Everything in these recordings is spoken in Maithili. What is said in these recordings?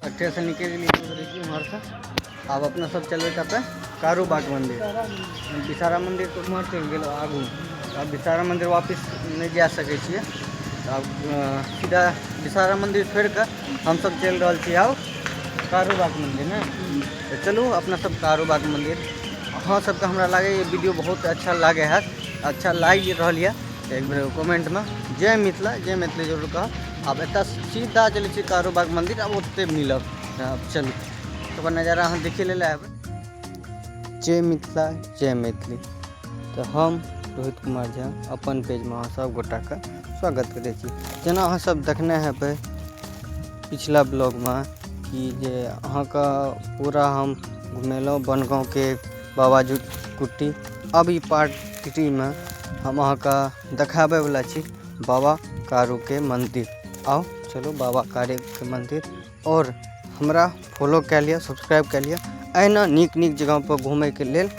अठे से निकलि गेलियै चौधरी उम्हरसँ। आब अपना सब चलबै कतऽ? कारूबाग मंदिर। विषारा मंदिर तऽ उम्हर चलि गेल आगू। आब विषारा मंदिर वापिस नहि जा सकै छियै, तऽ आब सीधा विषारा मंदिर छोड़ि कऽ हमसब चलि रहल छी आब कारूबाग मंदिर ने। तऽ चलू अपना सब कारूबाग मंदिर। अहाँ सबके हमरा लागैए वीडियो बहुत अच्छा लागै हैत, अच्छा लागि रहल यऽ तऽ एक बेर कमेंटमे जय मिथिला जय मैथिली जरूर कहब। आब एतऽ सीधा चलै छी कारूबाग मंदिर, आब ओतहि मिलब। आब चलू, ओकर नजारा अहाँ देखि लेले हेबै। जय मिथिला जय मैथिली। तऽ हम रोहित कुमार झा अपन पेजमे अहाँ सब गोटाके स्वागत करै छी। जेना अहाँ सब देखने हेबै पिछला ब्लॉगमे कि जे अहाँके पूरा हम घुमेलहुँ बनगाँवके बाबाजी कुट्टी। अब ई पार्ट 3 हम अहाँके देखाबैवला छी बाबा कारूके मन्दिर। आउ चलू बाबा कारूके मन्दिर। और हमरा फॉलो कए लिअ, सब्सक्राइब कए लिअ एहिना नीक नीक जगह पर घुमैके लेल।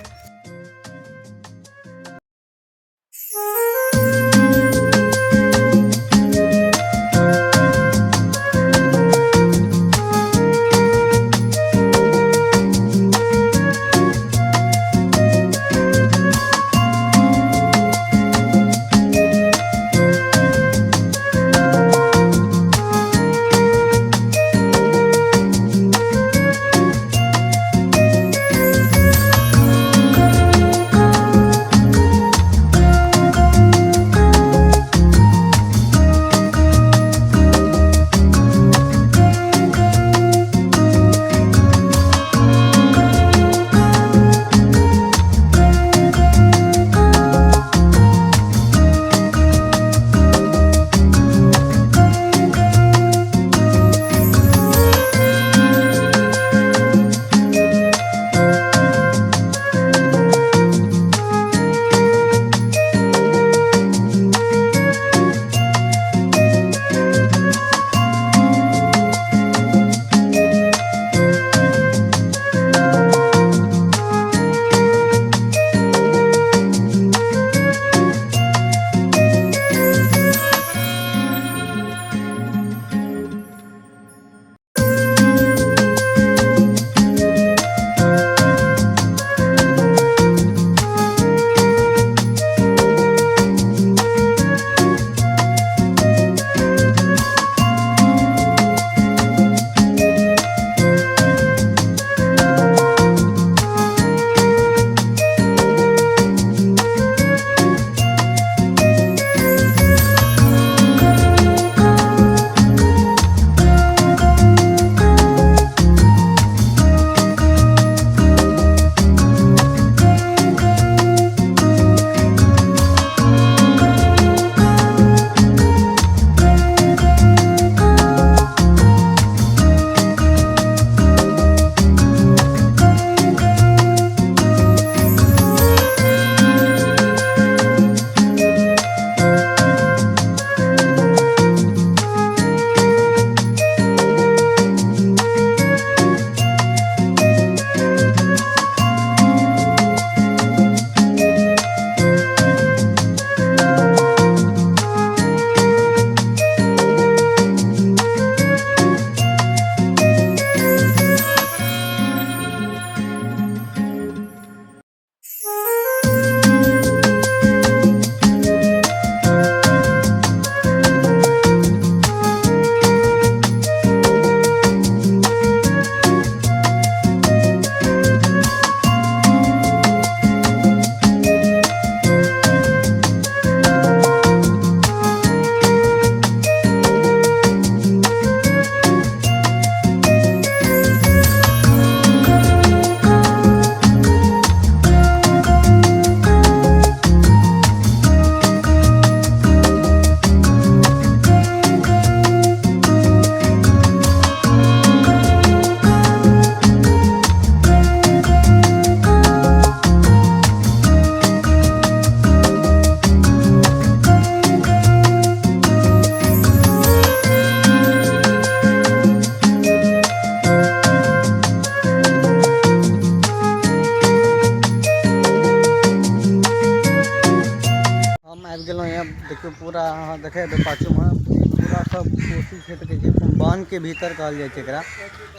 हम आबि गेलहुँ यहाँ, देखियौ पूरा अहाँ देखै हेबै पाछूमे पूरा सब कोसी क्षेत्र के छै, बान्हके भीतर कहल जाइ छै एकरा।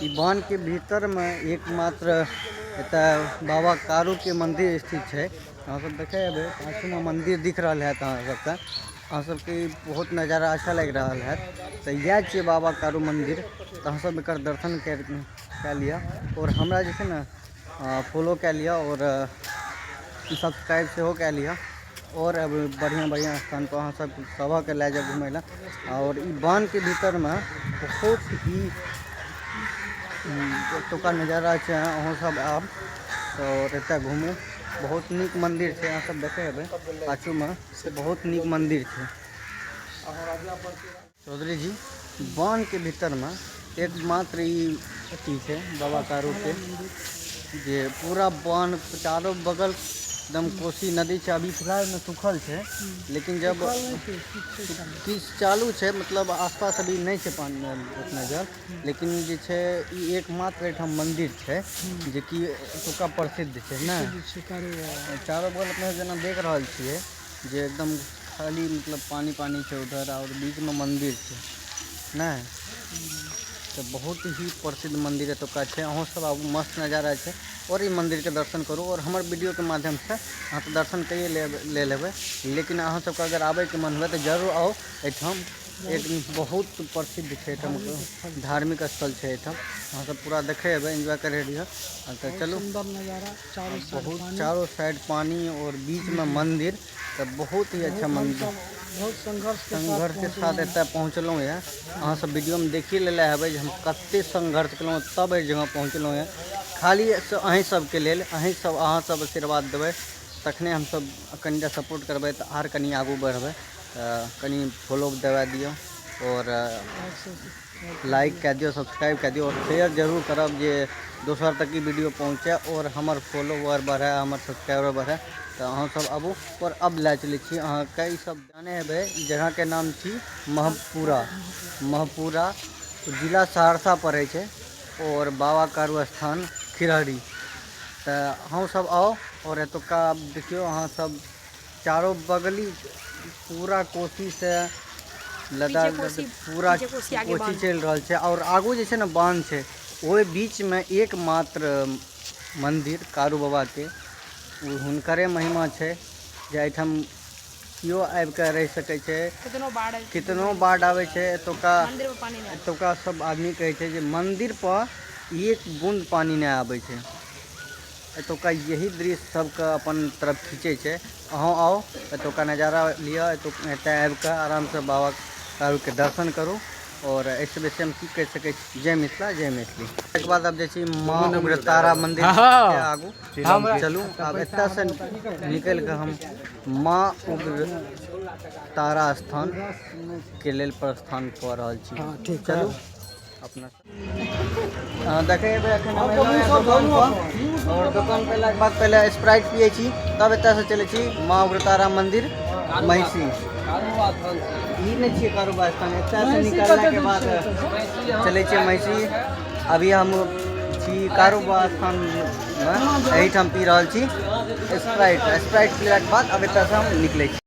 ई बान्हके भीतरमे एकमात्र एतऽ बाबा कारूके मन्दिर स्थित छै। अहाँ सब देखे हेबै, पाछूमे मन्दिर दिख रहल हैत अहाँ सबके। अहाँ सबके ई बहुत नजारा अच्छा लागि रहल हैत। तऽ इएह छियै बाबा कारू मन्दिर। तऽ अहाँ सब एकर दर्शन कए लिअ आओर हमरा जे छै ने फॉलो कए लिअ आओर सब्सक्राइब सेहो कए लिअ। आओर अब बढ़िआँ बढ़िआँ स्थानपर अहाँ सब सबके लए जायब घुमय लए। आओर ई बान्हके भीतरमे बहुत ही एतुका नजारा छै। अहूँ सब आब आओर एतऽ घुमू, बहुत नीक मन्दिर छै। अहाँ सब देखे हेबै पाछूमे बहुत नीक मन्दिर छै। चौधरी जी, बान्हके भीतरमे एकमात्र ई अथी छै बाबा कारूके, जे पूरा बान्ह चारो बगल एकदम कोसी नदी छै। अभी फिलहालमे सूखल छै, लेकिन जब किछु चालू छै, मतलब आसपास अभी नहि छै पानि उतना जल, लेकिन जे छै ई एकमात्र एहिठाम मन्दिर छै जेकि एतुका प्रसिद्ध छै ने। चारो बगल अपने जेना देख रहल छियै जे एकदम खाली मतलब पानि पानि छै उधर, आओर बीचमे मन्दिर छै ने। तऽ बहुत ही प्रसिद्ध मन्दिर एतुका छै। अहूँ सब आबू, मस्त नजारा छै और ई मन्दिरके दर्शन करू। और हमर वीडियोके माध्यमसँ अहाँ तऽ दर्शन कैए ले लेबै, लेकिन अहाँ सबके अगर आबैके मन हुए तऽ जरूर आउ एहिठाम। एक बहुत प्रसिद्ध छै एहिठाम, धार्मिक स्थल छै एहिठाम। अहाँ सब पूरा देखे हेबै, एन्जॉय करे रहियै। तऽ चलू, बहुत चारो साइड पानी और बीचमे मन्दिर, तऽ बहुत ही अच्छा मन्दिर। बहुत संघर्षके साथ एतऽ पहुँचलहुँ यऽ। अहाँ सब वीडियोमे देखिए लेले हेबै जे हम कते संघर्ष केलहुँ तब एहि जगह पहुँचलहुँ यऽ। खाली अहीं सबके लेल, अहीं सब अहाँ सब आशीर्वाद देबै तखने हमसब कनिटा सपोर्ट करबै तऽ आर कनि आगू बढ़बै। तऽ कनि फॉलो दबा दियौ और लाइक कए दियौ, सब्सक्राइब कए दियौ और शेयर जरूर करब जे दोसर तक ई वीडियो पहुँचे और हमर फॉलोवर बढ़ै, हमर सब्सक्राइबर बढ़ै। तऽ अहाँ सब आबू। और अब लए चलै छी अहाँके, ई सब जाने हेबै, ई जगहके नाम छी महपुरा। महपुरा जिला सहरसा पड़ै छै और बाबा कारू स्थान खिरहरी। तऽ अहूँ सब आउ और एतुका देखियौ अहाँ सब चारो बगली पूरा कोसीसँ लदा पूरा कोसी चलि रहल छै और आगू जे छै ने बान्ह छै, ओहि बीचमे एकमात्र मन्दिर कारू बाबाके, हुनकरे महिमा छै जे एहिठाम केओ आबिके रहि सकै छै। कितनो बाढ़ि आबै छै एतुका, एतुका सब आदमी कहै छै जे मन्दिर पर एक बून्द पानि नहि आबै छै। एतुका यही दृश्य सबके अपन तरफ खींचै छै। अहूँ आउ, एतुका नजारा लिअ, एतऽ आबिके आरामसँ बाबा कारूके दर्शन करू। और एहिसँ बेसी हम की कहि सकै छी। जय मिथिला, जय मैथिली। एक बाद अब जाइ छी माँ उग्रतारा मन्दिर के आगू चलू। आब एतऽसँ निकलि कऽ हम माँ उग्रतारा स्थान के लेल प्रस्थान कऽ रहल छी। चलू अपना देखे हेबै एखन हम दोकान पर, और दोकान पयलाके बाद पहिले स्प्राइट पियै छी, तब एतऽसँ चलै छी माँ उग्रतारा मन्दिर महिषी। ई नहि छियै कारूबार स्थान, एतऽसँ निकललाके बाद चलै छियै महिषी। अभी हम छी कारूबार स्थानमे, एहिठाम पी रहल छी स्प्राइट। स्प्राइट पीलाके बाद अब एतऽसँ हम निकलै छी।